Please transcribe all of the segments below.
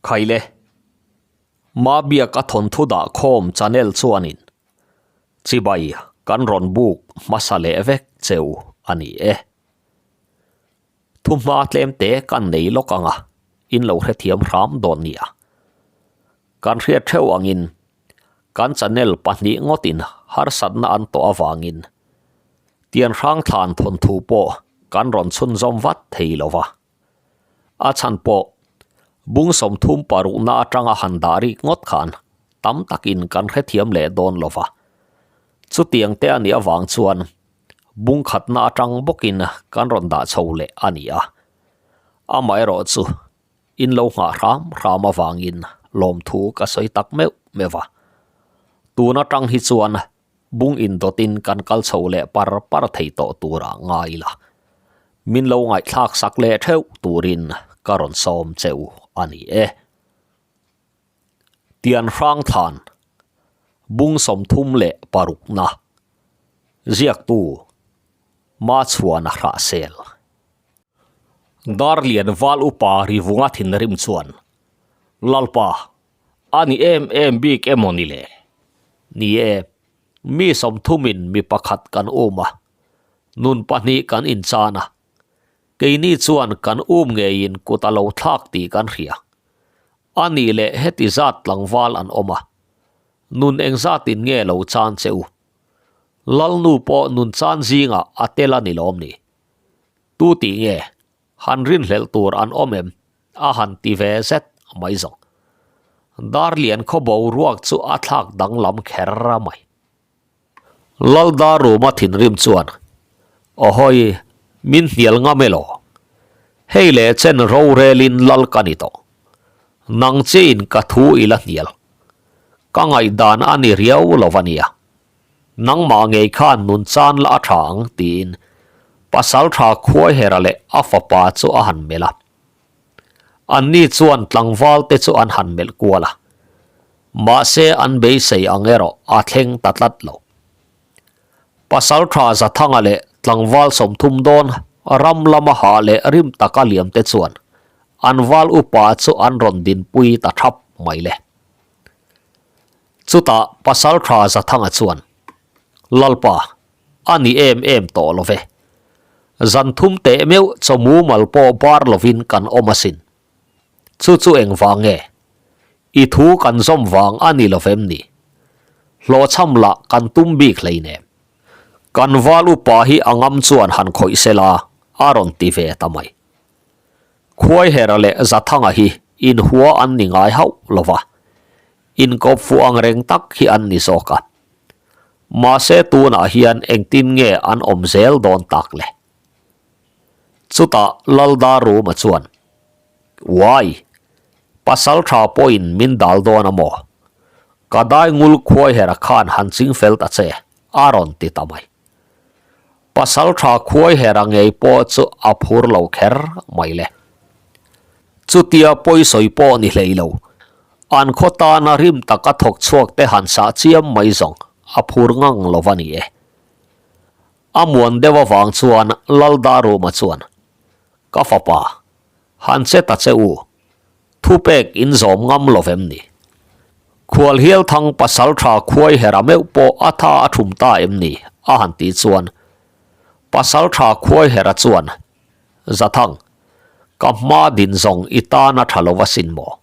Khaile, Mabiaka thawnthu dah khawm channel chuanin chibai kan rawn buk hmasa leh vek cheu a ni e. Thuhma tlem te kan nei lawk ang a, in lo hrethiam hram dawn nia. Kan hriat theuh angin kan channel pahnih ngawtin harsatna an tawh avangin tian hrang thlan thawnthu pawh kan rawn chhunzawm vat thei lo va. A chhan pawh bung 30 parukna atanga han dah rik ngawt khan tam takin kan hrethiam leh dawn lo va. Chutiang te a nih avang chuan bung khatna atang bawkin kan rawn dah chho leh a ni a. Amaherawhchu In lo nghah hram hram avangin lawmthu ka sawi tak meuh meuh a. Tun atang hi chuan bung indawtin kan kal chho leh par par thei tawh turah ngai ila. Min lo ngaihthlak sak leh theuh turin ka rawn sawm che u a ni e. Tian hrang thlan bung 36 na ziaktu Machhuana Hrahsel. Darlian val upa Rivunga thinrim chuan, Lalpa, a ni em em bik emaw ni le? Ni e, mi sawmthumin mi pakhat kan um a, nun pahnih kan inchan a. Keini chuan kan um ngeiin kut a lo thlak tih kan hria. A nih leh heti zat tlangval an awm a, nun engzatin nge lo chan che u? Lalnu pawh nun chan zingah a tel a ni lawm ni? Tu tih nge? Han rinhlelh tur an awm em? A han ti ve zet mai zawng. Darlian khaw boruak chu a thlak danglam kher mai. Laldaruma thinrim chuan, Ahawi, min hnial ngam elaw? Hei leh chen rorelin lal ka ni tawh. Nang chiin ka thu i la hnial. Ka ngaihdan a ni riau lo va nia. Nangmah ngei khan nun chan la a tha ang tiin pasal tha Khuaihera leh a fapa chu a han melh a. Anni chuan tlangval te chu an han melh kual a. Mahse an beisei ang erawh a thleng ta tlat lo. Pasal tha Zathanga leh tlangval 30 dawn ram lama hah leh rim taka liam te chuan an val upa chu an rawn dinpui ta thap mai le. Chutah Pasaltha Zathanga chuan, Lalpa, a ni em em tawh lo ve. Zan thum teh meuh chaw mumal pawh bar lovin kan awm asin. Chu chu engvang nge? I thu kan zawm vang a ni lovem ni? Hlawhchham lah kan tum bik hleinem. Kan val upa hi a ngam chuan han khawih sela, a rawn ti ve ta mai. Khuaihera leh Zathanga hi inhua an ni ngai hauh lo va, inkawp fuh ang reng tak hi an ni zawk a. Mahse tunah hian engtin nge an awm zel dawn tak le? Chutah Laldaruma chuan, Uai, pasal tha pawhin min dal dawn a maw? Ka dai ngul Khuaihera khan han ching fel ta che, a rawn ti ta mai. Pasal tha khuai hera ngei pawh chu a phur lo kher mai le. Chutia pawisawi pawh ni hlei lo, an khaw tana rim taka thawk chhuak te han sah chiam mai zawng a phur ngang lo va ni e. A muan deuh avang chuan Laldaruma chuan, Ka fapa, han che ta che u, Thupek in zawm ngam lo vem ni? Khual hial thang pasal tha khuai hera meuh pawh a tha a thum ta em ni? a han tih chuan pasal tha khuai hera chuan, Zathang, ka hma din zawng i tan a tha lo asin maw?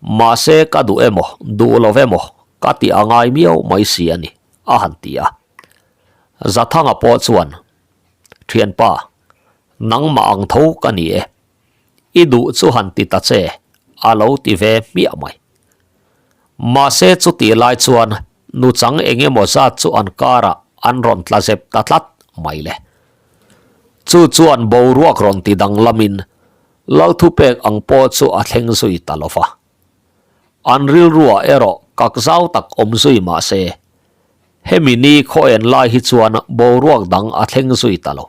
Mahse ka duh emaw, duh lo emaw ka ti a ngai miau mai si a ni, a han ti a. Zathanga pawh chuan, Thianpa, nangmah ang tho ka ni e. I duh chu han ti ta che, a lo ti ve hmiah mai. Mahse chutih lai chuan nuchang eng emaw zat chu an karah an rawn tla zep ta tlat mai le. Chu chuan boruak rawn ti danglamin Lalthupek ang pawh chu a thleng zui ta lo va. An rilruah erawh kak zau tak awm zui mah se, hemi ni khaw en lai hi chuan boruak dang a thleng zui ta lo.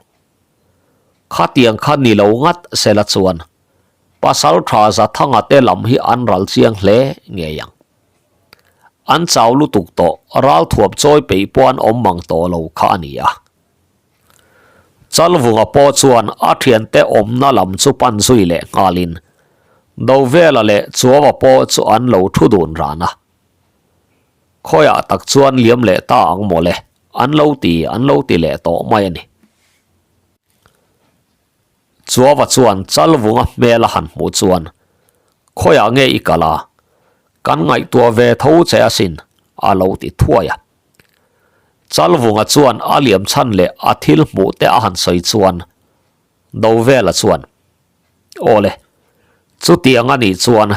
Khatiang kha ni lo ngat sela chuan pasal tha Zathanga te lam hi an ral chiang hle ngei ang. An chau lutuk tawh ral thuap chawi peih pawh an awm mang tawh lo kha a ni a. Chalvunga pawh chuan a thiante awmna lam chu pan zui leh nghalin Dovela leh Chuava pawh chu an lo thu dun ran a. Khawiah tak chuan liam leh ta ang mawle, an lo ti an lo ti leh tawh mai a ni. Chuava chuan Chalvunga hmel a han hmuh chuan, Khawiah nge i kal a? Kan ngaihtuah ve tho che asin, a lo ti thuai a. Chalvunga chuan a liam chhan leh a thil hmuh te a han sawi chuan Dovela chuan, Awle, chutiang a nih chuan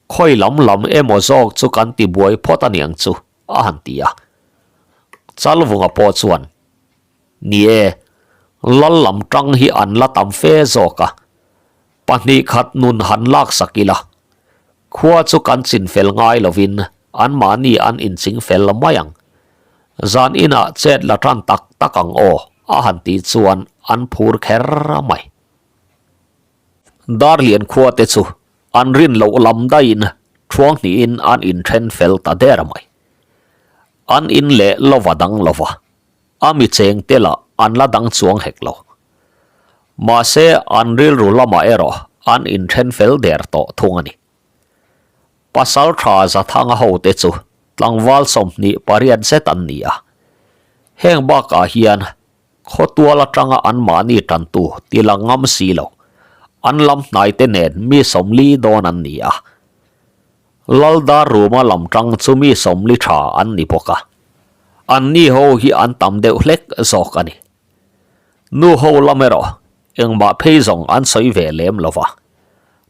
khawi lam lam emaw zawk chu kan ti buai phawt a niang chu, a han ti a. Chalvunga pawh chuan, Ni e, lal lam tang hi an la tam fe zawk a, pahnih khat nun han laksak ila, khua chu kan chinfel ngai lovin anmahni an inchingfel la mai ang. Zan inah chet la tan tak tak ang aw, a han tih chuan an phur kher mai. Darlian khua te chu an rin loh lam daihin thuang hnihin an inthen fel ta der mai. An in leh lova dang lova, a mi cheng te lah an la dang chuang hek lo. Mahse an rilru lamah erawh an inthen fel der tawh thung a ni. Pasal tha Zathanga hote chu tlangval 28 zet an ni a. Heng bakah hian khawtual atanga anmahni tantu ti lang ngam si lo, an lam hnaite nen mi 40 dawn an ni a. Laldar Ruma lam tang chu mi 40 tha an ni bawk a. Anni ho hi an tam deuh hlek zawk a ni. Nu ho lam erawh engmah phei zawng an sawi ve lem lo va,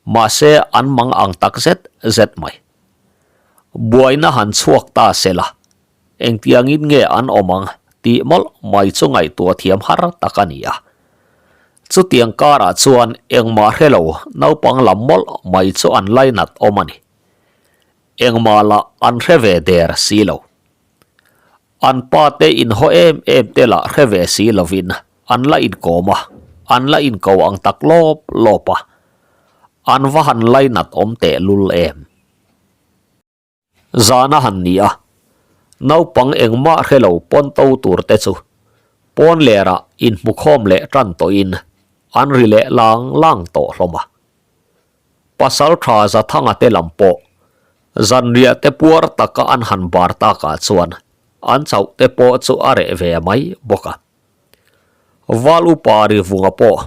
mahse an mang ang tak zet zet mai. Buaina han chhuak ta se la, engtiangin nge an awm ang tih mawlh mai chu ngaihtuah thiam har tak a ni a. Chutiang karah chuan engmah hre lo naupang lam mawlh mai chu an lainat awm a ni. Engmah lah an hre ve der si lo. An pa te inhaw em em te lah hre ve si lovin an la inkawm a, an la inko ang tak lawp lawp a. An va han lainat awm teh lul em. Zan a han ni a, naupang engmah hre lo pawn to tur te chu pawn lerah inhmukhawm leh tan tawhin an ri leh lang lang tawh hlawm a. Pasal tha Zathanga te lam pawh zanriah te puar taka an han bar takah chuan an chauh te pawh chu a reh ve mai bawk a. Val upa Rivunga pawh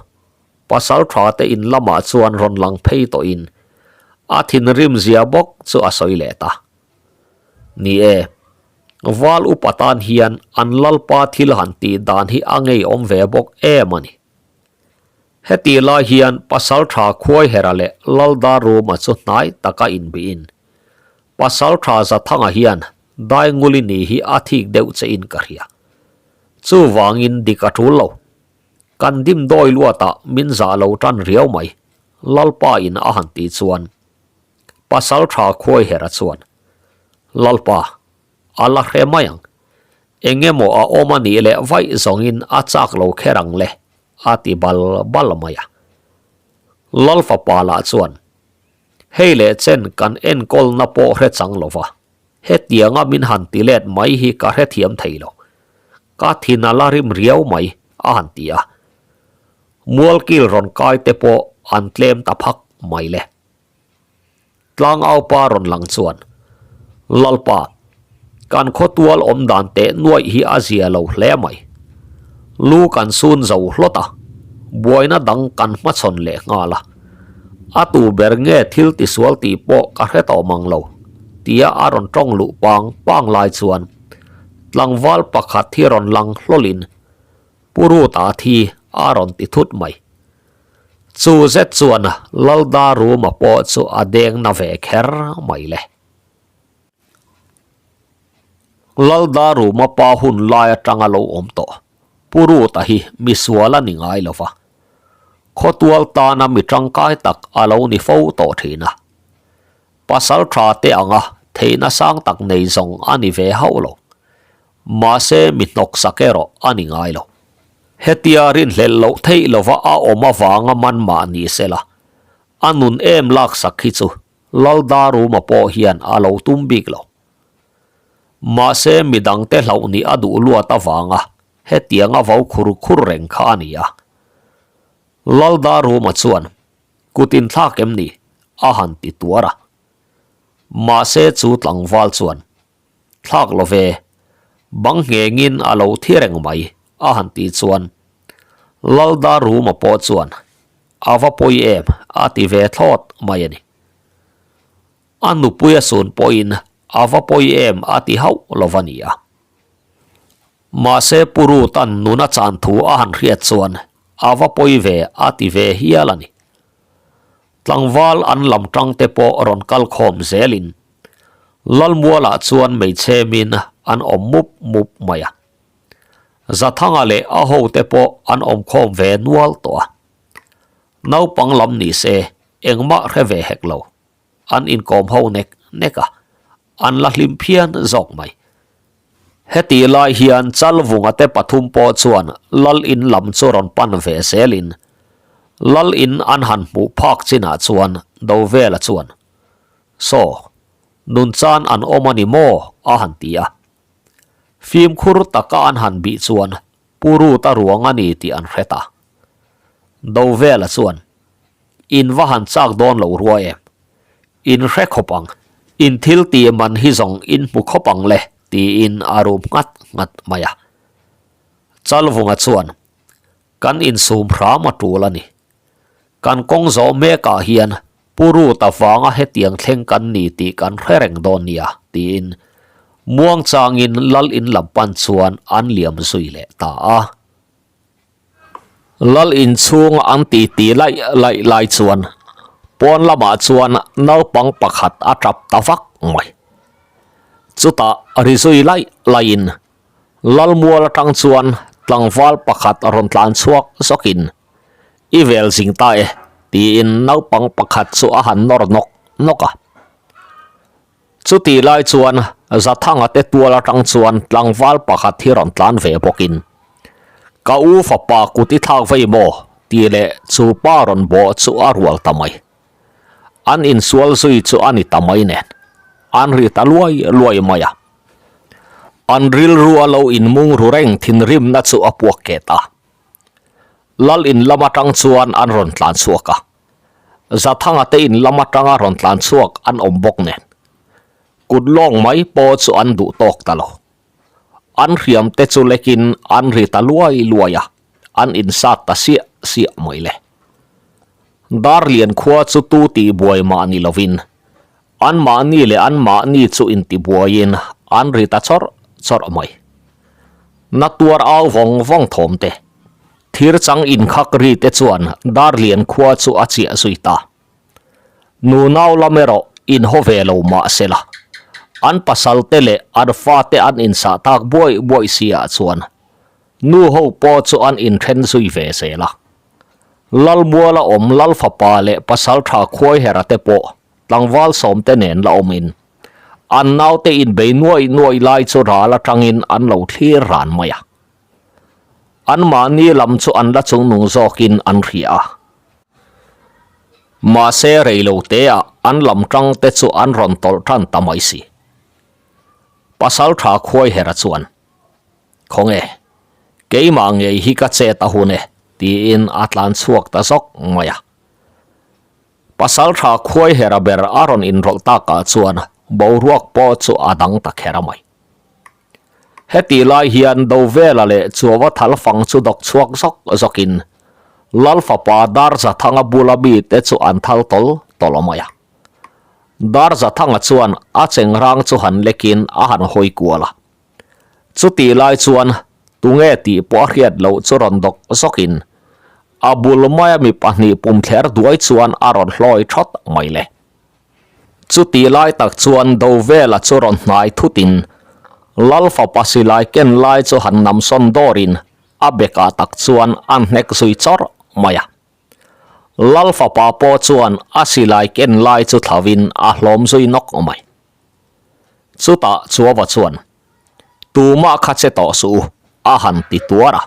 pasal tha te in lamah chuan rawn lang phei tawhin a thinrim zia bawk chu a sawi leh ta. Ni e, Val upa tan hian an lalpa thil han tih dan hi a ngeiawm ve bawk em a ni. Hetih lai hian Pasaltha Khuaihera leh Laldaruma chu hnai taka inbihin Pasaltha Zathanga hian Dainguli ni hi a thik deuh che in ka hria. Chuvangin dik a tul lo. Kan dim dawi luatah min zah lo tan riau mai, Lalpa in a han tih chuan Pasaltha Khuaihera chuan, Lalpa, a la hre mai ang. Eng emaw a awm a nih leh vaih zawngin a chak lo kher ang le, a ti bal bal mai a. Lal fapa lah chuan, Hei leh chen kan enkawlna pawh hre chang lo va, hetianga min han ti let mai hi ka hrethiam thei lo. Ka thin a la rim riau mai, a han ti a. Mualkil rawn kai te pawh an tlem ta phak mai le. Tlangaupa rawn lang chuan, Lalpa, kan khawtual awm dan teh nuaih hi a zia lo hle mai. Lu kan sun zo hlawt a, buaina dang kan hmachhawn leh nghal a. A tu ber nge thil tisual tih pawh ka hre tawh mang lo, tia a rawn tawng luh pang pang lai chuan tlangval pakhat hi rawn lang hlawlin Pu Ruta thi a rawn ti thut mai. Chu zet chuan Lalda Ruma pawh chu a deng na ve kher mai le. Lalda Ruma pa hun lai atanga lo awm tawh Pu Ruta hi misual a ni ngai lo va, khawtual tana mi tangkai tak a lo ni fo tawh thin a. Pasal tha te anga theihna sang tak nei zawng a ni ve hauh lo. Mahse mi hnawksak erawh a ni ngai lo. Hetia rinhlelh loh theih lova a awm avanga man mah ni sela, a nun em laksak hi chu Laldaruma pawh hian a lo tum bik lo. Mahse midangte hlauh nih a duh luat avanga hetianga vo khur khur reng kha a ni a. Laldaruma chuan, Kut inthlak em ni? a han ti tuar a. Mahse chu tlangval chuan, Thlak lo ve, bang nghengin a lo thi reng mai, a han tih chuan Laldaruma pawh chuan, A va pawi em, a ti ve thlawt mai a ni. A nupui a sun pawhin a va pawi em a ti hauh lo va nia. Mahse Pu Ruth-a'n nuna chan thu a han hriat chuan a va pawi ve a ti ve hial a ni. Tlangval an lam tang te pawh rawn kal khawm zelin Lalmualah chuan hmeichhemin an awm mup mup mai a. Zathanga leh a hote pawh an awm khawm ve nual tawh a. Naupang lam ni se engmah hre ve hek lo. An inkawm ho nek nek a, an la hlim phian zawk mai. Hetih lai hian Chalvunga te pathum pawh chuan Lal in lam chu rawn pan ve zelin Lal in an han hmuh phak chinah chuan Dovela chuan, Saw, nunchan an awm a ni maw? a han ti a. Fimkhur taka an han bih chuan Pu Ruta ruang a ni tih an hre ta. Dovela chuan, In va han chak dawn lo rua em? In hre khawp ang. In thil tih man hi zawng in hmu khawp ang le, tiin a rum nghat nghat mai a. Chalvunga chuan, Kan insum hram a tul a ni. Kan kawng zawh mekah hian Pu Ruta vanga hetiang thleng kan ni tih kan hre reng dawn nia, tiin muangchangin Lal in lam pan chuan an liam zui leh ta a. Lal inchhung an ti ti laih laih lai chuan pawn lamah chuan naupang pakhat a tap ta vak mai. Chutah ri zui laih laihin Lalmual atang chuan tlangval pakhat rawn tlan chhuak zawkin I vel zing ta e tiin naupang pakhat chu a han nawr nawk nawk a. Chutih lai chuan Zathanga te tual atang chuan tlangval pakhat hi rawn tlan ve bawkin, Ka u fapa kut i thlak vei maw? tih leh chu pa rawn bawh chu a rual ta mai. An insual zui chu a ni ta mai nen, an ri ta luai luai mai a. An rilru a lo inmung ru reng thinrimna chu a puak ket a. Lal in lam atang chuan an rawn tlan chhuak a. Zathanga te in lam atanga rawn tlan chhuak an awm bawk nen kut lawng mai pawh chu an duh tawk ta lo. An hriam te chu lekin an ri ta luai luai a, an insat ta siah siah mai le. Darlian khua chu tu tih buai mah ni lovin anmahni leh anmahni chu intibuaiin an ri ta chawrh chawrh mai. Na tuar au vawng vawng thawm te, thir chang inkhak ri te chuan Darlian khua chu a chiah zui ta. Nunau lam erawh inhaw ve lo mah se la, an pasal te leh an fate an insah tak buai buai si ah chuan nu ho pawh chu an inthen zui ve zel a. Lalmuala awm Lalfapa leh Pasaltha Khuaihera te pawh tlangval sawmte nen la awmin an naute inbei nuai nuai lai chu ral atangin an lo thlir ran mai a. Anmahni lam chu an la chungnung zawkin an hria a. Mahse reiloteah an lam tangte chu an rawn tawlh tan ta mai si. Pasaltha Khuaihera chuan, Khawnge, keimah ngei hi ka chet a hun e, tiin a tlan chhuak ta zawk mai a. Pasaltha Khuaihera ber a rawn inrawlh takah chuan boruak pawh chu a dang ta kher a mai. Hetih lai hian Dovela leh Chuava thal fang chu dawk chhuak zawk zawkin Lal fapa Darzathanga bula mite chu an thal tawl tawl a mai a. Darzathanga chuan a chengrang chu han lekin a han hawi kual a. Chutih lai chuan tunge tih pawh a hriat loh chu rawn dawk zawkin a bul maia mi pahnih pum thler duai chuan a rawn hlawi thawt mai le. Chutih lai tak chuan Dovela chu rawn hnai thutin Lal fapa silai ken lai chu han namsawn dawrin a bekah tak chuan a hnek zui chawrh mai a. Lal fapa pawh chuan a silai ken lai chu thlauhin a hlawm zui nawk mai. Chutah Chuava chuan, Tumah kha che tawh suh u, a han ti tuar a.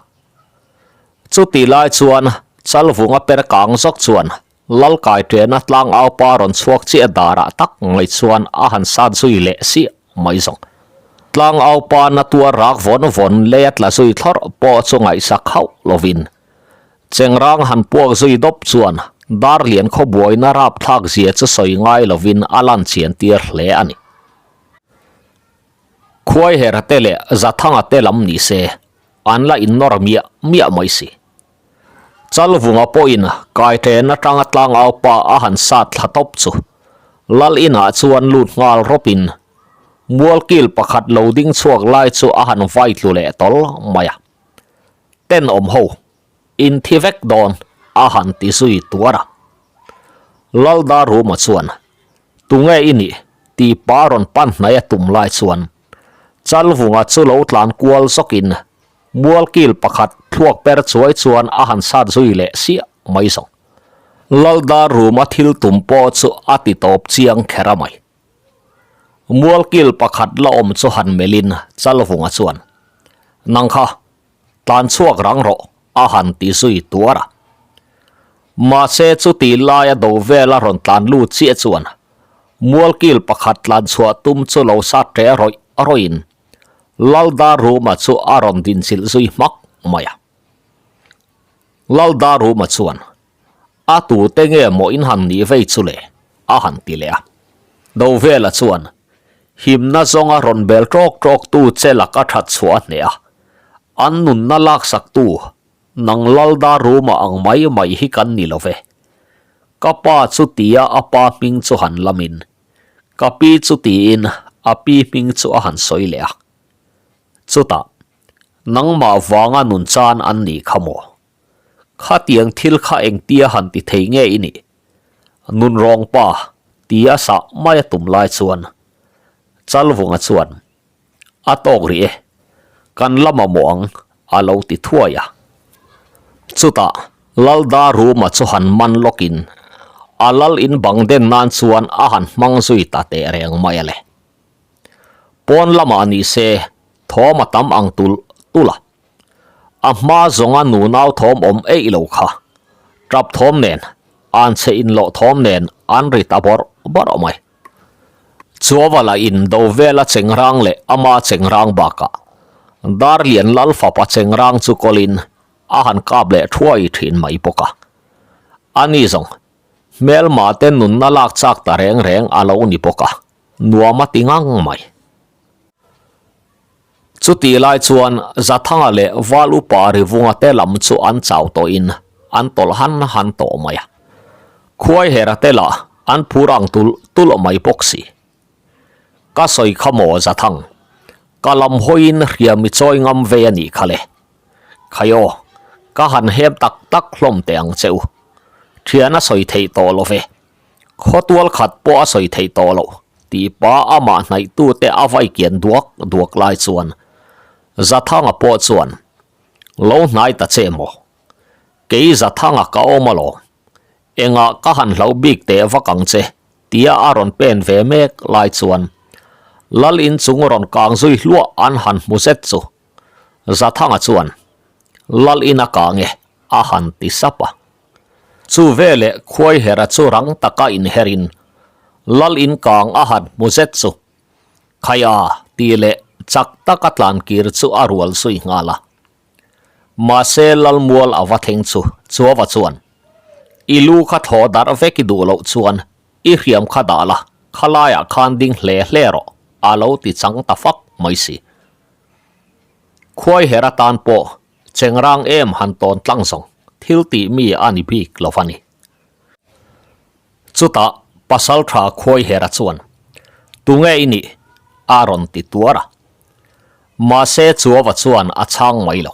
Chutih lai chuan Chalvunga per kang zawk chuan Lalkai ṭena tlangaupa rawn chhuak chiah darah tak mai chuan a han sat zui leh siah mai zawng. Tlangaupa na tuar rak vawn vawn lei a tla zui thlawrh pawh chu ngaihsak hauh lovin Chengrang han puak zui dawp chuan. Darlian khaw buaina rapthlak zia chu sawi ngai lovin a lan chian tir hle a ni. Khuaiherate te leh Zathanga te lam ni se an la innawr miah miah mai si. Chalvunga pawhin kaiṭen atanga tlangau pa a han sat thla tawp chu Lal inah chuan lut nghal rawpin mualkil pakhat lo ding chhuak lai chu a han vai tlu leh tawl mai a. Tenawm ho in thi vek dawn a han ti zui tuar a. Laldaruma chuan Tunge i nih? tih pa rawn pan hnai a tum lai chuan Chalvunga chu lo tlan kual zawkin Mualkil pakhat thluak per chuai chuan a han sat zui leh siah mai zawng. Laldar room a thil tum pawh chu a ti tawp chiang kher a mai. Mualkil pakhat la awm chu han melhin Chalvunga chuan, Nang kha, tlan chhuak rang rawh a han ti zui tuar a. Mahse chuti laia do vela rawn tlan lut chiah chuan mualkil pakhat tlan chhuah tum chu lo sat ṭe rawih rawih in Laldaruma chu a rawn dinchilh zui hmak mai a. Laldaruma chuan, A tute nge maw in han nih vei chu le? a han ti leh a. Dovela chuan, Himna zawnga rawn bel ṭawk ṭawktu che laka ṭhat chhuah a hneh a, an nunna laksaktu nang Laldaruma ang mai mai hi kan ni lo ve. Ka pa chu tia a pa hming chu han lamin, Ka pi chu tiin a pi hming chu a han sawi leh a. Chutah, nangmah vanga nun chan an nih kha maw? Khatiang thil kha engtia han ti thei nge i nih? Nunrawng pa, tia sah mai a tum lai chuan Chalvunga chuan, A tawk rih e, kan la mamawh ang, a lo ti thuai a. Chutah Laldaruma chu han man lawkin a lal in bang den nan chuan a han hmang zui ta teh reng mai a le. Pawn lamah ni se thawm a tam ang tulh tulh a. A hma zawnga nunau thawm awm eih lo kha tap thawm nen, anchhe inlawh thawm nen an ri ta bawrh bawrh mai. Chuavala in do vela chengrang leh ama chengrang bakah Darlian Lal fapa chengrang chu kawlin a han kap leh thuai thin mai bawk a. Ani zawng, hmelma te nunna lak chak ta reng reng a lo ni bawk a, nuam a ti ngang mai. Chutih lai chuan Zathanga leh Val Upa Rivunga te lam chu an chau tawhin an tawlh han han tawh mai a. Khuaihera te lah an phur ang tulh tulh mai bawk si. Ka sawi kha maw Zathang, ka lam hawiin hriam i chawi ngam ve a nih kha le. Khai aw, ka han hem tak tak hlawm teh ang che u. Thian a sawi theih tawh lo ve. Khawtual khat pawh a sawi theih tawh loh tih pa amah hnaihtute a vai kian duak duak lai chuan Zathanga pawh chuan, Lo hnai ta che maw? Kei Zathanga ka awm alawm. Engah ka han hlauh bik teh vak ang che tia a rawn pen ve mek lai chuan Lal inchung rawn kang zui hluah an han hmu zet chu Zathanga chuan, Lal in a kang e a han ti sap a. Chu veleh Khuaihera chu rang taka inherin Lal in kang a han hmu zet chu Khaia tih leh chak taka tlan kir chu a rual zui nghal a. Mahse Lalmual a va thleng chu Chuava chuan, I lu kha thaw darh vek i duh loh chuan i hriam kha dah la, khalaiah khan ding hle hle rawh a lo ti chang ta fak mai si. Khuaihera tan pawh Chengrang em han tawn tlang zawng thil tih mi a ni bik lo va ni. Chutah pasal tha Khuaihera chuan, Tunge i nih? a rawn ti tuar a. Mahse Chuava chuan a chhang mai lo.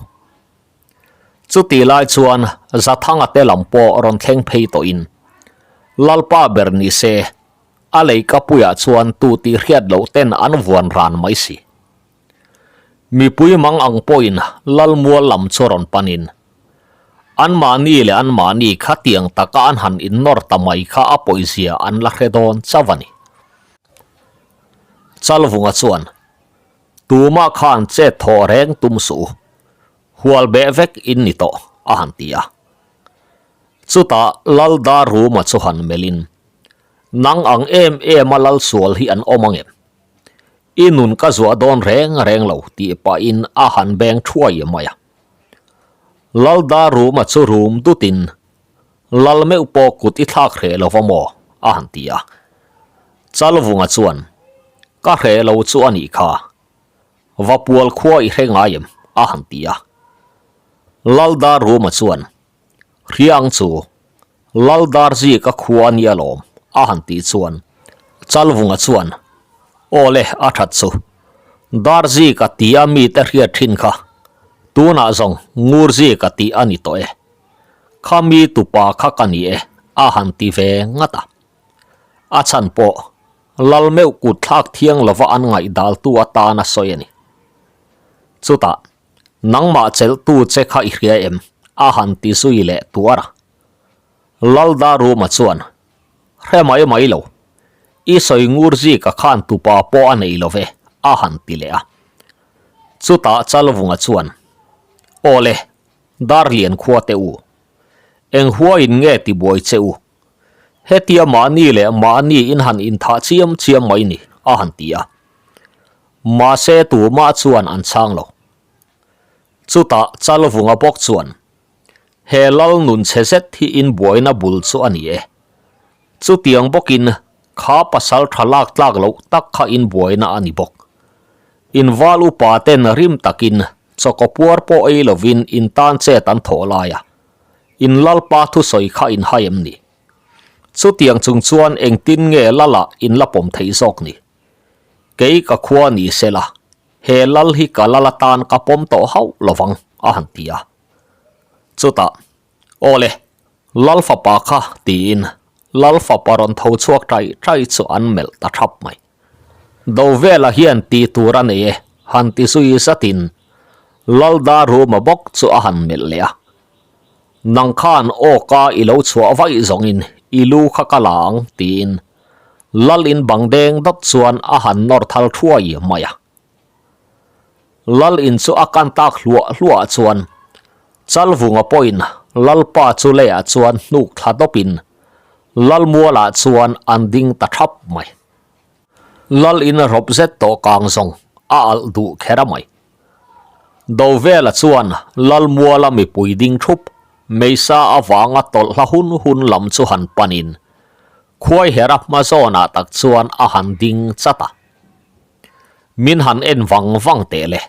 Chutih lai chuan Zathanga te lam pawh rawn thleng phei tawhin, Lalpa ber ni se, a leikapuiah chuan tu tih hriat loh ten an vuan ran mai si. Mipui mang ang pawhin Lalmual lam chu rawn panin, anmahni leh anmahni khatiang taka an han innawr ta mai kha a pawizia an la hre dawn chauh a ni. Chalvunga chuan, Tumah khan chet thawh reng tum suh u, hual beh vek in ni tawh, a han ti a. Chutah Laldaruma chu han melhin, Nang ang em em a Lalsual hi an awm ang em? I nun ka zuah dawn reng reng lo tih pahin a han beng thuai mai a. Laldaruma chu rum dutin. Lal meuh pawh kut i thlak hreh lo va maw? a han ti a. Chalvunga chuan, Ka hreh lo chu a nih kha. Va pual khua i hre ngai em? a han ti a. Laldarruma chuan, Hriang chu Laldarzika khua a nia lawm, a han tih chuan Chalvunga chuan, Aw le, a that chu. Darzika tia mite hriat thin kha tunah zawng Ngurzika tih a ni tawh e. Kha mi tupa kha ka ni e, a han ti ve ngat a. A chhan pawh Lal meuh kut thlak thiang lova an ngaihdaltu atan a sawi a ni. Chutah Nangmah chelhtu che kha i hria em? a han ti zui leh tuar a. Laldaruma chuan, Hre mai mai lo, i sawi ngur zika khan tupa pawh a nei lo ve, a han ti leh a. Chutah Chalvunga chuan, Aw le, Darlian khua te u, eng huaiin nge tibuai che u? Hetia mahni leh mahni in han inthah chiam chiam mai ni, a han ti a. Mahse tumah chuan an chhang lo. Chutah Chalvunga bawk chuan, He lal nun chhe zet hi in buaina bul chu a ni e. Chutiang bawkin kha pasal tha lak tlak loh tak kha in buaina a ni bawk. In val upa ten rim takin chawkaw puar pawh ei lovin in tan chet an thawh lai a, in lalpa thusawi kha in hai em ni? Chutiang chung chuan engtin nge lalah in la pawm theih zawk ni? Kei ka khua ni sela, he lal hi ka lal atan ka pawm tawh hauh lovang, a han ti a. Chutah, Aw le, lal fapa kha, tiin lal fapa rawn tho chhuak ṭai ṭai chu an melh ta ṭhap mai. Dovela hian tih tur a nei e, han ti zui zatin Laldaruma bawk chu a han melh leh a. Nang khan aw ka i lo chhuah vaih zawngin i lu kha ka la ang, tiin Lal in bang deng dawt chuan a han nawr thal thuai mai a. Lal in chu a kan tak hluah hluah chuan Chalvunga pawhin Lalpa chu leiah chuan hnuk thla dawpin Lalmualah chuan an ding ta thap mai. Lal in rawp zet tawh kang zawng a alh duh kher a mai. Dovela chuan Lalmuala mipui ding thup Meisa avanga tawlh hla hun hun lam chu han panin Khuaihera hma zawnah tak chuan a han ding chat a. Min han en vang vang teh le.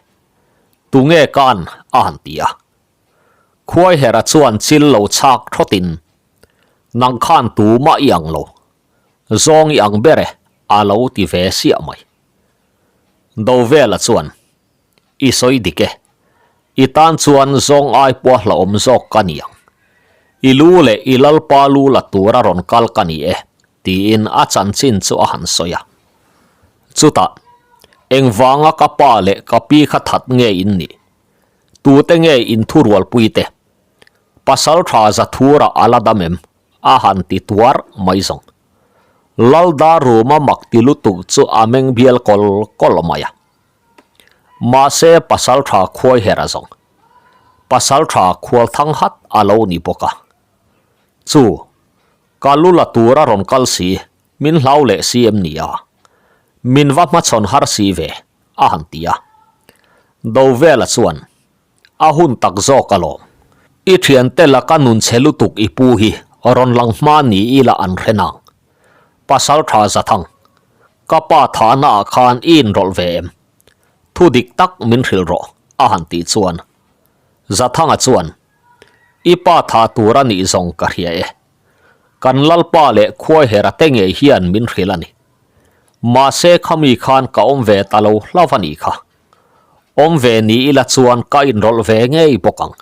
Tunge ka an? a han ti a. Khuaihera chuan chil lo chhak thawtin, Nang khan tumah i ang lo. Zawng i ang ber e, a lo ti ve siah mai. Dovela chuan, I sawi dik e. I tan chuan zawng ai pawh hlauhawm zawk ka ni ang. I lu leh i lalpa lu la tura rawn kal ka ni e, tiin a chanchin chu a han sawi a. Chutah, engvanga ka pa leh ka pi kha that nge in nih? Tute nge in thurualpui te? Pasal tha Zathura a la dam em? a han ti tuar mai zawng. Laldaruma mak ti lutuk chu a meng bial kawl kawl mai a. Mahse pasaltha khuai her a zawng. Pasaltha khual thang hat a lo ni bawk a. Chu, ka lu la tur a rawn kal si, min hlau leh si em ni a? Min va hmachhawn har si ve, a han ti a. Dovela chuan, A hun tak zawk alawm. I thiante laka nun chhe lutuk i pu hi rawn lang hma ni ila an hre nang. Pasaltha Zathang, ka pa thahna ah khan i inrawlh ve em? Thu dik tak min hrilh rawh, a han tih chuan. Zathanga chuan, I pa tha tur a nih zawng ka hria e. Kan Lalpa leh Khuaihera te ngei hian min hrilh a ni. Mahse khami khan ka awm ve ta lo hlauh a nih kha. Awm ve ni ila chuan ka inrawlh ve ngei bawk ang.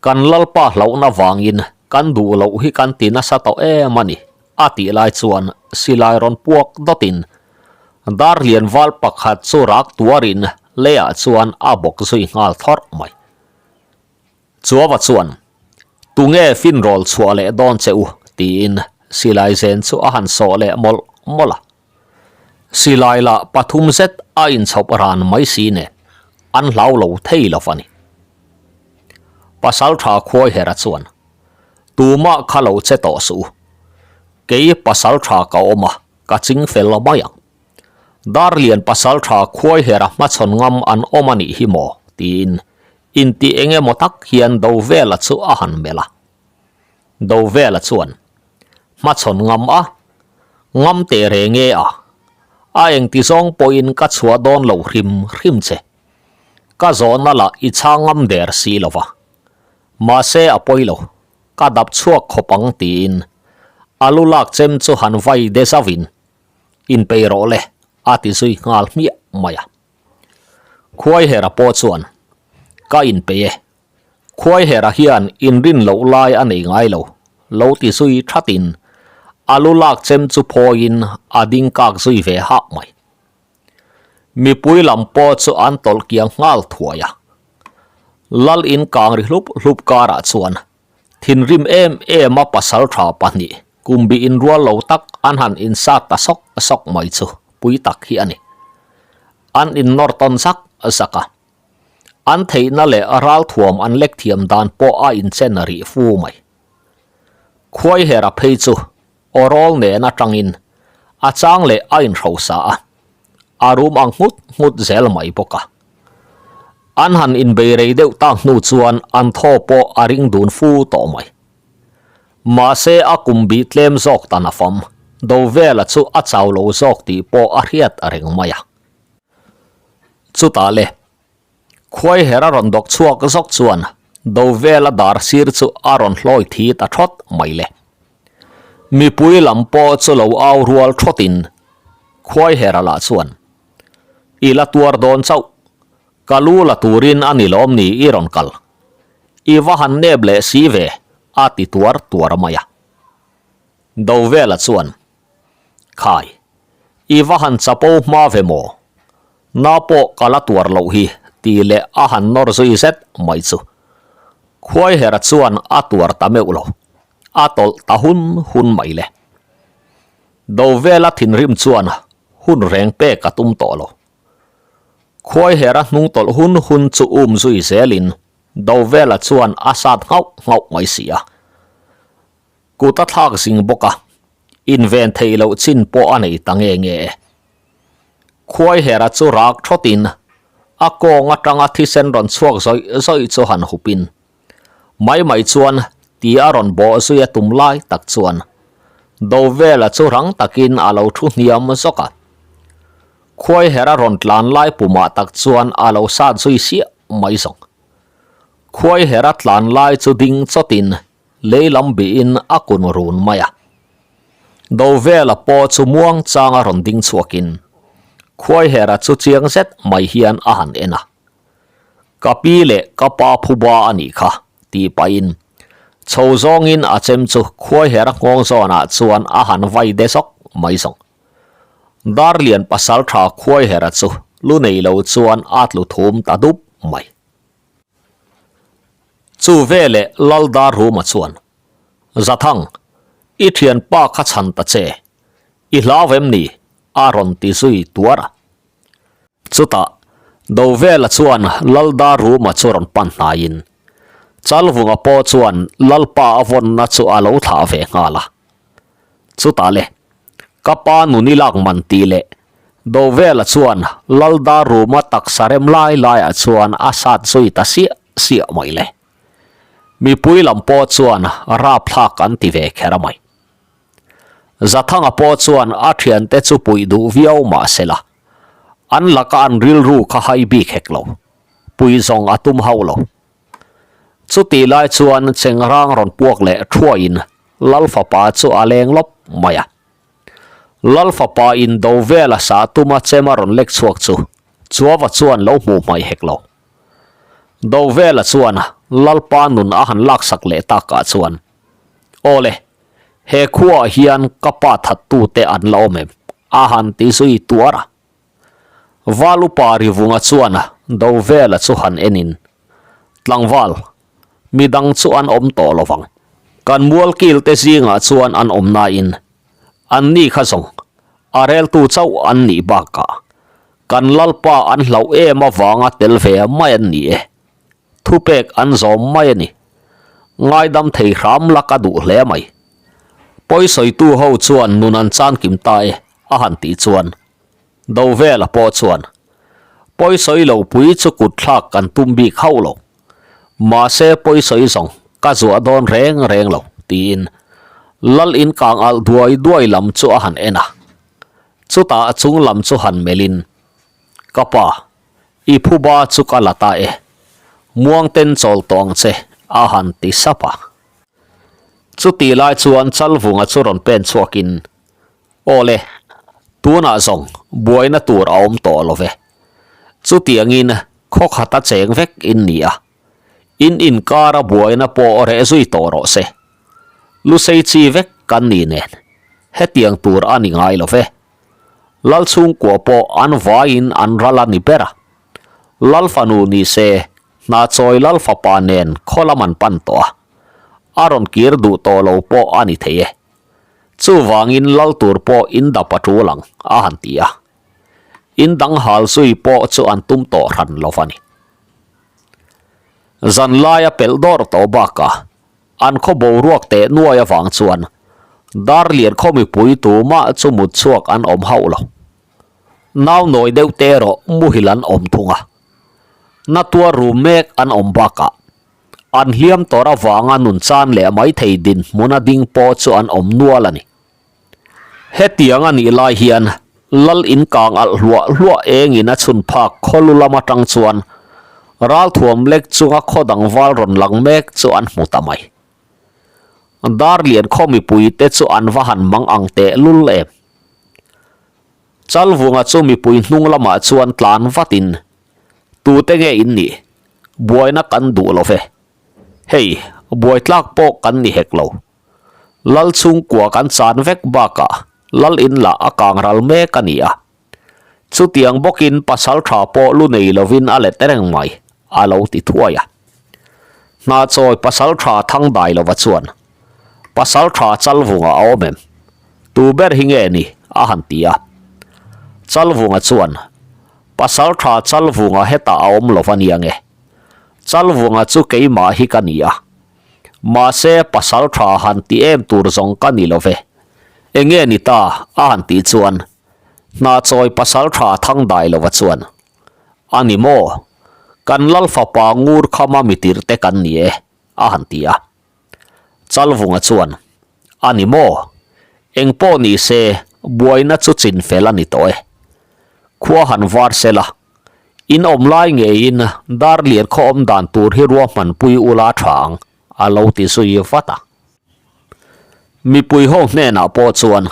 Kan Lalpa hlauhna vangin kan duh loh hi kan ti nasa tawh em a ni, a tih lai chuan silai rawn puak dawtin Darlian val pakhat chu rak tuarin leiah chuan a bawk zui nghal thawrh mai. Chuava chuan, Tunge finrawl chhuah leh dawn che u? tiin silai zen chu a han sawh leh mawlh mawlh a. Silai lah pathum zet a inchhawp ran mai si nen an hlau lo thei lo a ni. Pasaltha Khuaihera chuan, Tumah kha lo che tawh suh u. Kei pasaltha ka awm a, ka ching fel mai ang. Darlian pasaltha Khuaihera hmachhawn ngam an awm a nih hi maw? tiin inti eng emaw tak hian Dovela chu a han melh a. Dovela chuan hmachhawn ngam a, ngam teh reng e a, a engti zawng pawhin ka chhuah dawn lo hrim hrim che. Ka zawhna lah i chhang ngam der si lo va. Mahse a pawi lo, ka dap chhuak khawp ang tiin a lu lak chem chu han vai de zauhin inpei rawh le a ti zui nghal hmiah mai a. Khuaihera pawh chuan ka inpei e, Khuaihera hian inrin loh lai a nei ngai lo, lo ti zui thatin a lu lak chem chu phawiin a ding kak zui ve hah mai. Mipui lam pawh chu an tawlh kiang nghal thuai a. Lal in kang ri hlup hlup karah chuan thinrim em em a pasal tha pahnih kumbi inrual lo tak an han insat ta sawk sawk mai chu pui tak hi a ni. An innawr tawn zak zak a. An theihna leh ralthuam an lek thiam dan pawh a inchen rih fu mai. Khuaihera phei chu Aw rawl nen atangin a chang leh a inhrosa a, a rum ang nghut nghut zel mai bawk a. An han inbei rei deuh tak hnu chuan an thaw pawh a ring dun fu tawh mai. Mahse a kum bih tlem zawk ta nafam, Dovela chu a chau lo zawk tih pawh a hriat reng mai a. Chutah le, Khuaiher a rawn dawk chhuak zawk chuan Dovela dar sir chu a rawn hlawi thi ta thawt mai le. Mipui lam pawh chu lo au rual thawtin Khuaihera lah chuan, I la tuar dawn chauh, ka lu la turin a ni lawm ni i rawn kal. I va han nep leh si ve, a ti tuar tuar mai a. Dovela chuan, Khai, i va han chapo hma ve maw? Na pawh ka la tuar loh hi tih leh a han nawr zui zet mai chu. Khuaihera chuan a tuar ta meuh lo, a tawlh ta hun hun mai le. Dovela thinrim chuan hun reng pek a tum tawh lo. Khuaihera hnung tawlh hun hun chu um zui zelin Dovela chuan a sat nghauh nghauh mai si a. Kut a thlak zing bawk a, inven theih loh chin pawh a nei ta nge nge e. Khuaihera chu rak thawtin a kawng atanga thisen rawn chhuak zawih zawih chu han hupin mai mai chuan ti a rawn bawh zui a tum lai tak chuan Dovela chu rang takin a lo thu hniam zawk a. Khuaihera rawn tlan lai pumah tak chuan a lo sat zui siah mai zawng. Khuaihera tlan lai chu ding chawtin Lei lam bihin a kun run mai a. Dovela pawh chu muang changa rawn ding chhuakin Khuaihera chu chiang zet mai hian a han en a. Ka pi leh ka pa phuba a nih kha, tih pahin chho zawngin a chem chu Khuaihera nghawng zawnah chuan a han vai de zawk mai zawng. Darlian pasaltha Khuaihera chu lu nei lo chuan a tlu thum ta dup mai. Chu veleh Laldar Ruma chuan, Zathang, i thianpa kha chhan ta che, i hlau em ni? a rawn ti zui tuar a. Chutah, Dovela chuan Laldar Ruma chu rawn pan hnaiin, Chalvunga pawh chuan Lalpa a vawnna chu a lo thlah ve nghal a. Chutah le, ka pa nun i lak man tih leh Dovela chuan Lalda ruma taksa rem lai laiah chuan a sat zui ta siah siah mai le. Mipui lam pawh chuan rapthlak an ti ve kher a mai. Zathanga pawh chuan a thiante chu puih duh viau mah se la, an laka an rilru kha hai bik hek lo, pui zawng a tum hauh lo. Chutih lai chuan Chengrang rawn puak leh thuaiin Lal fapa chu a leng lawp mai a. Lal fapa in do vela sa tuma chem a rawn lek chhuak chu Chuava chuan lo hmuh hmaih hek lo. Do vela chuan Lalpa nun a han laksak leh takah chuan, Aw le, he khuaah hian ka pa thattute an la awm em? a han ti zui tuar a. Val upa Rivunga chuan Dovela chu han enin, Tlangval, midang chu an awm tawh lo vang. Kan mualkil te zingah chuan an awm nain anni kha zawng a reltu chauh an nih bakah kan Lalpa an hlauh em avanga tel ve mai an ni e. Thupek an zawm mai a ni. Ngaidam thei hram la ka duh hle mai. Pawisawitu ho chuan nun an chan kim ta e a han tih chuan Dovela pawh chuan pawisawi lo pui chu kut thlak kan tum bik hauh lo. Mahse pawisawi zawng ka zuah dawn reng reng lo. Tiin Lal in kang alh duai duai lam chu a han en a. Chutah a chung lam chu han melhin, Ka pa, i phuba chu ka la ta e. Muangten chawl tawh ang che, a han ti sap a. Chutih lai chuan Chalvunga chu rawn pen chhuakin, Aw le, tunah zawng buaina tur a awm tawh lo ve. Chutiangin khaw khata cheng vek in ni a, in inkara buaina pawh reh zui tawh rawh se. Lusei chi vek kan ni nen, hetiang tur a ni ngai lo ve. Lal chhungkua pawh an vaiin an ral a ni ber a. Lal fanu ni se, hna chawi lal fapa nen khaw lam an pan tawh a, a rawn kir duh tawh lo pawh a ni thei e. Chuvangin lal tur pawh in dap a tul ang, a han ti a. In dang hal zui pawh chu an tum tawh hran lo va ni. Zan laia pelh dawr tawh bakah an khaw boruak teh nuai avang chuan Darlian khaw mipui tumah chu mut chhuak an awm hauh lo. Nau nawi deuh te erawh muhil an awm thung a. Na tuar rum mek an awm bakah an hliam tawr avanga nun chan leh maithei dinhmuna ding pawh chu an awm nual a ni. Hetiang a nih lai hian Lal in kang alh hluah hluah engin a chhun phak khaw lu lam atang chuan ralthuam lek chunga khaw dang val rawn lang mek chu an hmu ta mai. Darlian khaw mipui te chu an va han mang ang teh lul em. Chalvunga chu mipui hnung lamah chuan tlan vatin, Tute nge in nih? Buaina kan duh lo ve. Hei, buaitlak pawh kan ni hek lo. Lal chhungkua kan chan vek bakah Lal in lah a kang ral mek a ni a. Chutiang bawkin pasal tha pawh lu nei lovin a let reng mai, a lo ti thuai a. Hna chawi pasal tha thang dai lova chuan, Pasal tha Chalvunga a awm em? Tu ber hi nge ni? a han ti a. Chalvunga chuan, Pasal tha Chalvunga hetah a awm lova nia nge? Chalvunga chu keimah hi ka ni a. Mahse, pasal tha han ti em tur zawng ka ni lo ve. Enge ni ta? a han tih chuan hna chawi pasal tha thang dai lova chuan, A ni maw? Kan lal fapa ngur khama mitir te kan ni e, a han ti a. Chalvunga chuan, A ni maw? Eng pawh ni se, buaina chu chin fel a ni tawh e. Khua han var sela, In awm lai ngeiin Darlian khaw awm dan tur hi ruahmanpui ula tha ang, a lo ti zui vat a. Mipui ho hnenah pawh chuan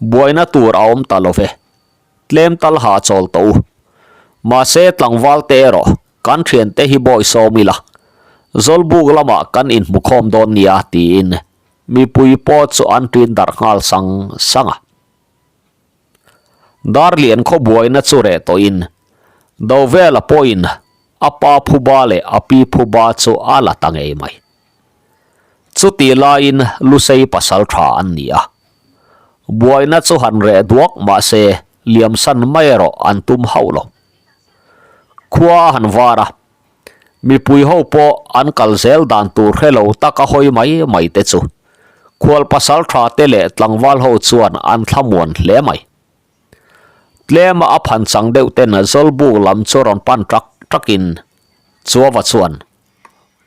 buaina tur a awm ta lo ve, tlem tal ha chawl tawh u. Mahse tlangval te erawh kan thiante hi bawi sawm ila, Zawlbuk lamah kan inhmukhawm dawn nia tiin mipui pawh chu an ṭin darh nghal sang sang a. Darlian khaw buaina chu reh tawhin Dovela pawhin a pa phuba leh a pi phuba chu a la ta ngei mai. Chutih laiin Lusei pasal tha an ni a. Buaina chu han reh duak mahse liamsan mai erawh an tum hauh lo. Khua a han var a, Mipui ho pawh an kal zel dan tur hre lo taka hawi mai mai te chu khual pasal tha te leh tlangval ho chuan an thlamuan hle mai. Tlema a phan chang deuh ten Zawlbuk lam chu rawn pan ṭak ṭakin Chuava chuan,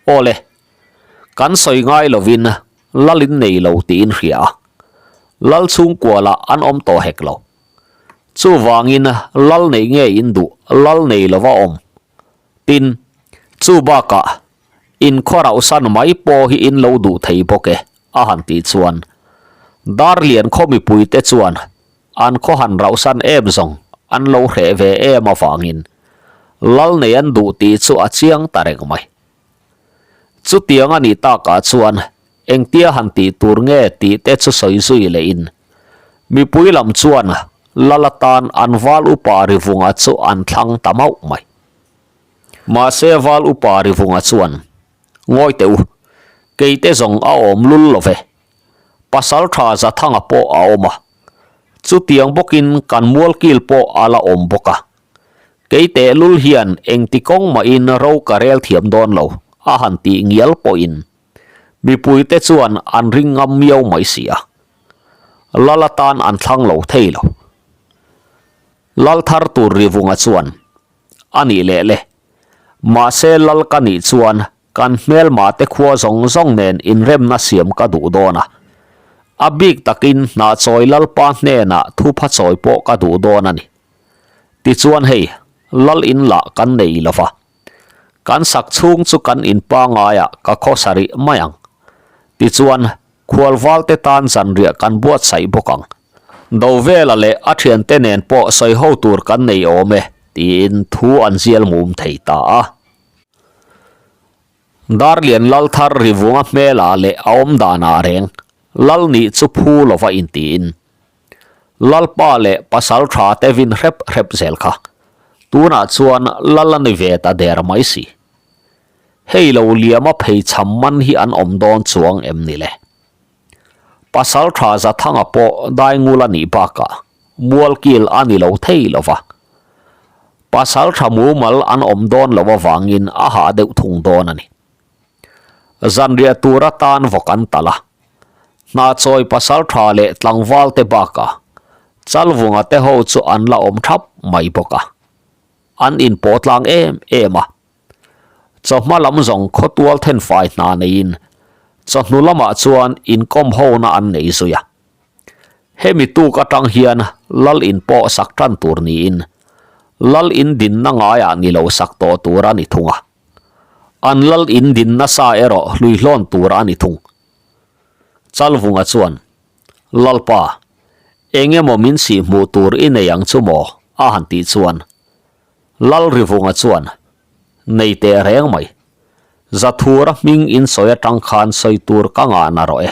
Aw le, kan sawi ngai lovin Lal in nei lo tiin hria a, Lal chhungkua lah an awm tawh hek lo. Chuvangin Lal neih nge in duh, Lal nei lova awm Tin, chu bakah in khawrauhsan mai pawh hi in lo duh thei bawk e, a han tih chuan Darlian khaw mipuite chuan an khaw han rauhsan em zawng an lo hreh ve em avangin lal nei an duh tih chu a chiang ta reng mai. Chutiang a nih takah chuan engtia han tih tur nge tih te chu sawi zui lehin mipui lam chuan lal atan an val upa Rivunga chu an thlang ta mauh mai. Mahse val upa Rivunga chuan, Ngawi teh u, keite zawng a awm lul lo ve. Pasal tha Zathanga pawh a awm a, chutiang bawkin kan mualkil pawh a la awm bawk a. Kei teh lul hian engti kawng mahin ro ka rel thiam dawn lo, a han tih ngial pawhin mipuite chuan an ring ngam miau mai si a. Lal atan an thlang lo thei lo. Lal thar tur Rivunga chuan, A nih leh le. Mahse lal ka nih chuan Kan hmelma te khua zawng zawng nen inremna siam ka duh dawn a. A bik takin Hnahchawi Lalpa hnenah thupha chawi pawh ka duh dawn a ni. Tichuan hei, Lal in lah kan nei lo va. Kan sak chhung chu kan in pangaiah ka khawsa rih mai ang. Tichuan, khualvalte tan zanriah kan buatsaih bawk ang. Dovela leh a thiante nen pawh sawi ho tur kan nei awm e, tiin thu an zial mum thei ta a. Darlian Lalthar rivunga hmelah leh a awm danah reng Lal nih chu phu lova intiin Lalpa leh pasal tha te vin hrep hrep zel kha tunah chuan Lal a ni ve ta der mai si. Hei lo liama phei cham man hi an awm dawn chuang em ni le? Pasal tha Zathanga pawh daingul a nih bakah mualkil a ni lo thei lo va. Pasal tha mumal an awm dawn loh avangin a hah deuh thung dawn a ni. Zanriah tur atan vawk an talh a. Hnahchawi pasal tha leh tlangval te bakah Chalvunga te ho chu an la awm thap mai bawk a. An inpawh tlang em em a. Chawhma lam zawng khawtual thenfai hna neiin chawhnu lamah chuan inkawm hona an nei zui a. Hemi tuk atang hian Lal in pawh sak tan tur niin Lal in dinna ngaiah ni lo sak tawh tur a ni thung a. An Lal in dinna sa erawh hluihlawn tur a ni thung. Chalvunga chuan, Lalpa, eng emaw min sih hmuh tur i nei ang chu maw? a han tih chuan Lal Rivunga chuan, Nei teh reng mai. Zathura hming in sawi atang khan sawi tur ka ngah na rawh e.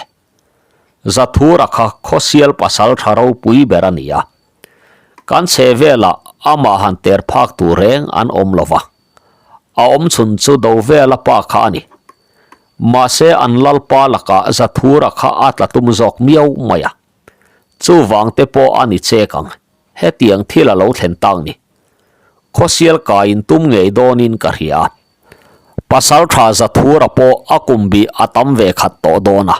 Zathura kha khawsial pasal tha ropui ber a ni a. Kan chhe velah amah han ter phak tur reng an awm lo va. A awm chhun chu Dovela pa kha a ni. Mahse an lalpa lakah Zathura kha a tla tum zawk miau mai a. Chuvang te pawh a ni chek ang. Hetiang thil a lo thlen tak ni. Khawsial kaiin tum ngei dawnin ka hria. Pasal tha Zathura pawh a kum bih a tam ve khat tawh dawn a.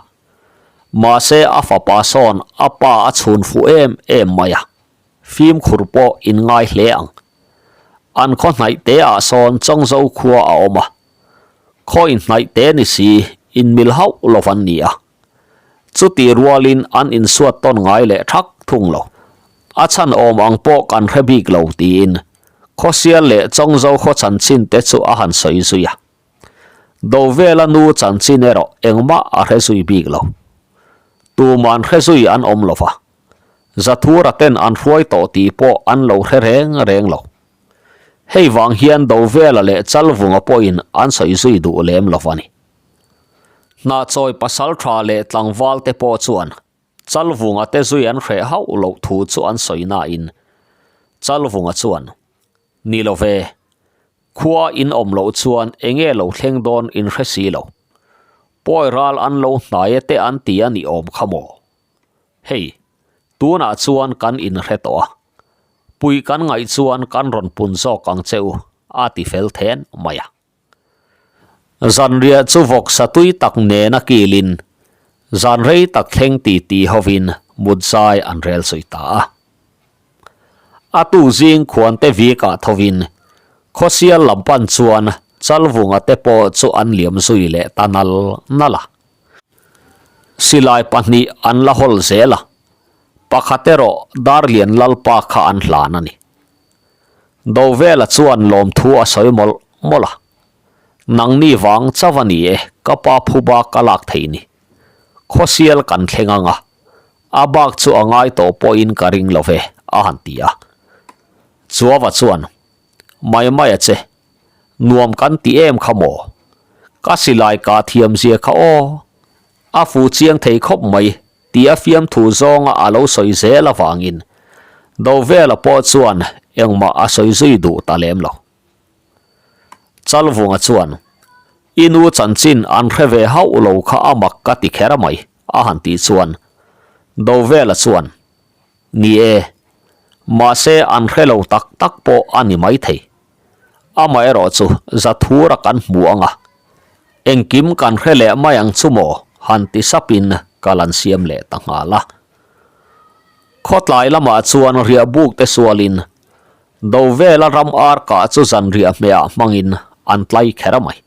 Mahse a fapa sawn a pa a chhun fuh em em mai a. Fimkhur pawh in ngai hle ang. An khaw hnaih te ah sawn Chawngzo khua a awm a. Khaw inhnaih te ni si inmil hauh lo an ni a. Chutih rualin an insuat tawn ngai leh thak thung lo. A chhan awm ang pawh kan hre bik lo tiin Khawsial leh Chawngzo khaw chanchin te chu a han sawi zui a. Dovela nu chanchin erawh engmah a hre zui bik lo. Tuman hre zui an awm lo va. Zathura ten an hruai tawh tih pawh an lo hre reng reng lo. Hei vang hian Dovela leh Chalvunga pawhin an sawi zui duh lem lo va ni. Hnahchawi pasal tha leh tlangval te pawh chuan Chalvunga te zui an hreh hauh loh thu chu an sawi nain Chalvunga chuan, Ni lo ve, khua in awm loh chuan enge lo thleng dawn in hre si lo. Pawi ral an lo hnai e te an ti a ni awm kha maw? Hei, tunah chuan kan inhre tawh a, pui kan ngaih chuan kan rawn pun zawk ang che u, a ti fel then mai a. Zanriah chu vawksa tui tak nena kilin zan rei tak thleng ti ti hovin mut zai an rel zui ta a. A tu zing khuante vikah thovin khawsial lam pan chuan Chalvunga te pawh chu an liam zui leh ta nal nal a. Silai pahnih an la hawl zel a, pakhat erawh Darlian Lalpa kha an hlan a ni. Dovela chuan lawmthu a sawi mawlh mawlh a, Nangni vang chauh a ni e, ka pa phuba ka lak thei ni. Khawsial kan thleng ang a, a bak chu a ngai tawh pawhin ka ring lo ve, a han ti a. Chuava chuan, Mai mai a che, nuam kan ti em kha maw? Ka silai kah thiam zia kha aw, a fu chiang thei khawp mai, Tia fiamthu zawnga a lo sawi zel avangin Dovela pawh chuan engmah a sawi zui duh ta lem lo. Chalvunga chuan, I nu chanchin an hre ve hauh lo kha a mak ka ti kher mai, a han tih chuan Dovela chuan, Ni e, mahse an hre lo tak tak pawh a ni maithei. Amaherawhchu Zathura kan hmu ang a, Engkim kan hre leh mai ang chu maw? han ti sapin kal an siam leh ta nghal a. Khawtlai lamah chuan riah buk te sualin Dovela ram ar kah chu zan riah hmehah hmangin an tlai kher mai.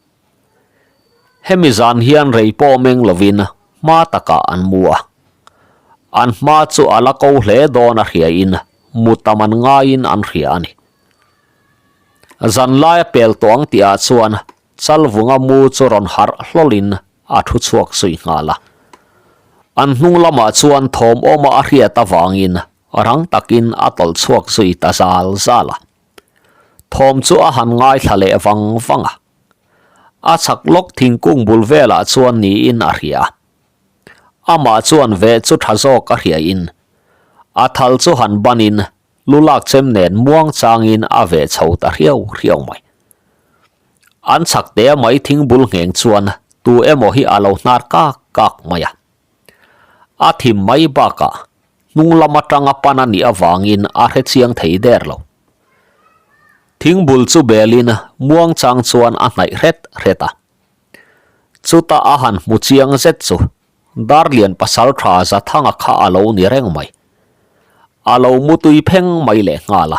Hemi zan hian rei pawh meng lovin hma takah an mu a. An hma chu a la ko hle dawn a hriain mu tam an ngaiin an hria a ni. Zan laia pel tawh ang tihah chuan Chalvunga mu chu rawn harh hlawlin a thu chhuak zui nghal a. An hnung lamah chuan thawm awma a hriat avangin rang takin a tawlh chhuak zui ta zal zal a. Thawm chu a han ngaithla leh vang vang a. A chhak lawk thingkung bul velah chuan niin a hria. Amah chuan veh chu tha zawk a hriain a thal chu han banin lu lak chem nen muang changin a veh chho ta hriau hriau mai. An chhak te mai thingbul ngheng chuan tu emaw hi a lo hnar kak kak mai a. A thim mai bakah hnung lam atanga pan a nih avangin a hre chiang thei der lo. Thingbul chu belin muang chang chuan a hnaih hret hret a. Chutah a han hmu chiang zet chu Darlian pasal tha Zathanga kha a lo ni reng mai. A lo mutui pheng mai leh nghal a.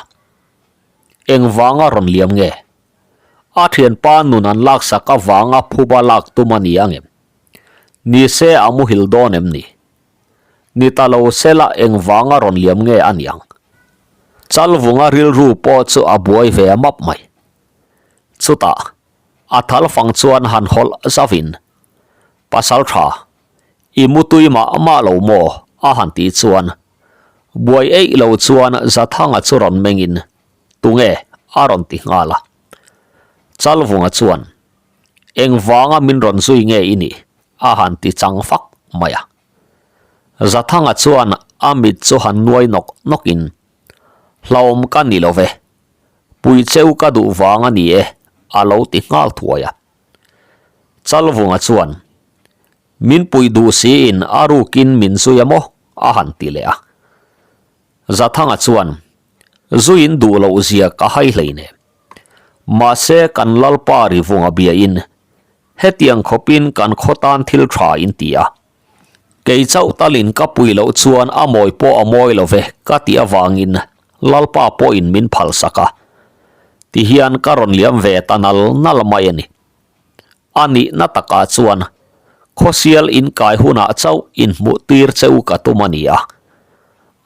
Engvanga rawn liam nge? A thianpa nun an laksak avanga phuba lak tum a ni angem? Ni se a muhil dawn em ni? Ni ta lo sela engvanga rawn liam nge a ni ang? Chalvunga rilru pawh chu a buai ve map mai. Chutah, a thal fang chuan han hawlh zauhin, Pasal tha, i mutui mah mah lo maw? a han tih chuan, buai eih lo chuan Zathanga chu rawn mengin, Tunge? a rawn ti nghal a. Chalvunga chuan, Engvanga min rawn zui nge i nih? a han ti chang fak mai a. Zathanga chuan a mit chu han nuai nawk nawkin, Hlauhawm ka ni lo ve, pui cheu ka duh vang a ni e, a lo ti nghal thuai a. Chalvunga chuan, Min puih duh siin a rukin min zui a maw? a han ti leh a. Zathanga chuan, Zuiin duh loh zia ka hai hleinem. Mahse kan Lalpa rivunga biain hetiang khawpin kan khaw tan thil tha in ti a. Kei chauh talin ka pui loh chuan a mawi pawh a mawi lo ve ka tih avangin Lalpa pawhin min phalsak a. Tihian ka rawn liam ve ta nal nal mai a ni. A nihna takah chuan khawsial inkai hunah chauh inhmuh tir che u ka tum a ni a.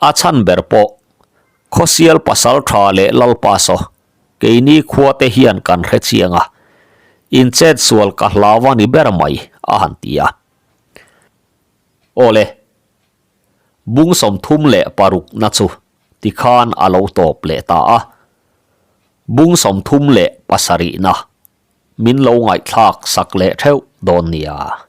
A chhan ber pawh khawsial pasal tha leh Lalpa saw keini khuate hian kan hre chiang a, inchet sual ka hlau a ni ber mai a han ti a. Awle, bung 36 na chu tikhan a lo tawp leh ta a, bung 37 na min lo ngaihthlak sak leh theuh dawn nia.